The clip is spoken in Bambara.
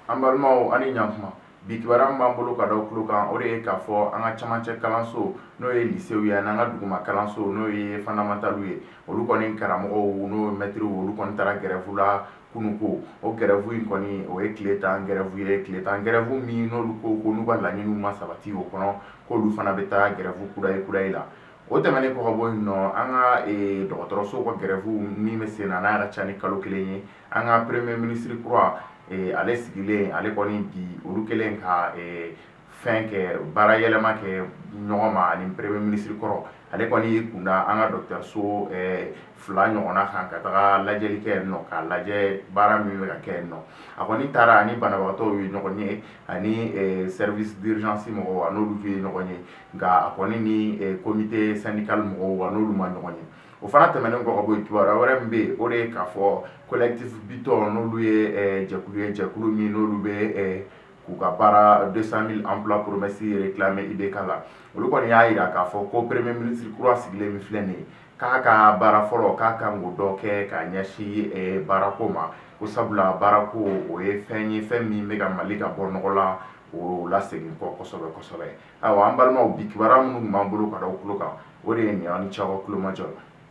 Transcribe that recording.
An balimaw, ani ɲantuma. Bi kibaruya min b'an bolo ka da tulo kan, o de ye k'a fɔ an ka camancɛ kalanso, n'o ye lycéew ye, ani an ka duguma kalanso, n'o ye fondamentalw ye, olu kɔni karamɔgɔw, n'o ye mɛtiriw, olu kɔni taara grève la kunun. Ko o grève in kɔni, o ye tile 10 grève ye, tile 10 grève min n'olu ko ko n'u ka laɲiniw ma sabati o kɔnɔ, k'olu fana bɛ taa grève kudayi kudayi la. O tɛmɛnen kɔ ka bɔ yen nɔ, an ka dɔgɔtɔrɔsow ka grève min bɛ sen na, n'a ka ca ni kalo 1 ye, an ka premier ministre kura ale sigilen, ale kɔni bi, olu kɛlen ka fɛn kɛ, baara yɛlɛma kɛ ɲɔgɔn ma ani premier ministre kɔrɔ, ale kɔni y'i kunda an ka dɔgɔtɔrɔso fila ɲɔgɔnna kan ka taga lajɛli kɛ yen nɔ, k'a lajɛ baara min bɛ ka kɛ yen nɔ. A kɔni taara ani banabagatɔw ye ɲɔgɔn ye, ani service d'urgence mɔgɔw, a n'olu ye ɲɔgɔn ye, nka a kɔni ni comité syndical mɔgɔw, a n'olu ma ɲɔgɔn ye. O fana tɛmɛnen kɔ ka bɔ yen, kibaruya wɛrɛ min bɛ yen, o de ye k'a fɔ collectif Bitɔn, n'olu ye jɛkulu ye, jɛkulu min n'olu bɛ k'u ka baara 200 000 emplois promesse réclamer IBK la, olu kɔni y'a jira k'a fɔ ko premier ministre kura sigilen min filɛ nin ye, k'a ka baara fɔlɔ, k'a kan k'o dɔ kɛ ka ɲɛsin baarako ma, ko sabula baarako, o ye fɛn ye, fɛn min bɛ ka Mali ka bɔ nɔgɔ la, o lasegin kɔ kosɛbɛ kosɛbɛ. Ayiwa, an balimaw, bi kibaruya minnu tun b'an bolo ka da aw tulo kan, o de ye nin ye. Aw ni ce aw ka tulomajɔ la.